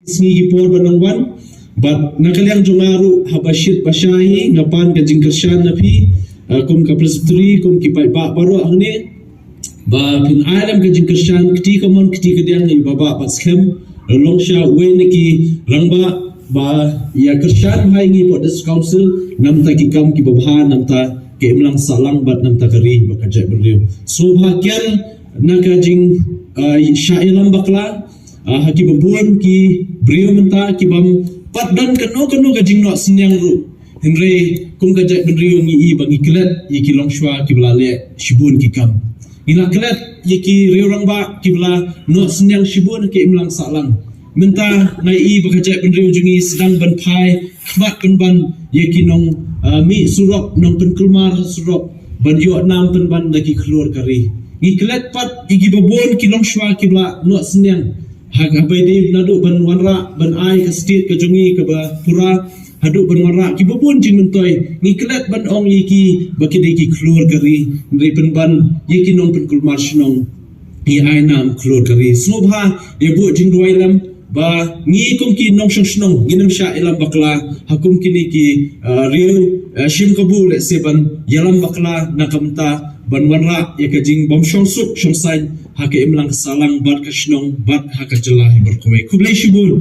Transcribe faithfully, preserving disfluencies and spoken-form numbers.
sngi ki por ba nang wan. Bad na ka liang jong nga ruh haba shit ba shai nga pan ka jingkyrshan na phi, uh, kum ka presbytery, kum ki paidbah baroh hangne, ba phin ai lem ka jingkyrshan kti kamon kti kadiang ïa i Bah Bah Batskhem, long sha uwei na ki rangbah ba ïa kyrshan bha ïa ngi pud district council, namta ki kam ki babha, namta ka imlang sahlang bad namta ka ri bad ka jaitbynriew. So bha kian na ka jing, uh, sha ïalam bakla, uh, ha ki babun ki briew mynta ki bym pat don kano kano ka jingnoh synñiang ruh. Hynrei kum ka jaitbynriew ngi i ba ngi klet ïa ki longshuwa ki ba la leh shibun ki kam. Ngi la klet ïa ki riew rangbah ki ba la noh synñiang shibun ha ka imlang sahlang. Mynta nga i ba ka jaitbynriew jong ngi sdang ban phai khmat pynban ïa ki nong, uh, mih surok, nong pynkulmar ha surok, ban ïoh nam pynban da ki khlur ka ri. Ngi klet pat ïa ki babun ki longshuwa ki ba la noh synñiang ha ka bai dei naduh ban wanrah ban ai ka state ka jong ngi kaba pura haduh ban wanrah ki babun jingmyntoi. Ngi klet ban ong ïa ki ba ki dei ki khlur ka ri, hynrei pynban ïa ki nong pynkulmar shnong, ïa ai nam khlur ka ri. Sngewbha ïa buh jingduwai lem ba ngi kum ki nongshong shnong ngin ym shah ïalam bakla ha kum kine ki, uh, riew, uh, shim kabu lehse ban ïalam bakla na ka bynta ban wanrah ïa ka jingbym shong suk shong saiñ ha ka imlang ka sahlang bad ka shnong bad ha ka jylla hi baroh kawei. Khublei shibun.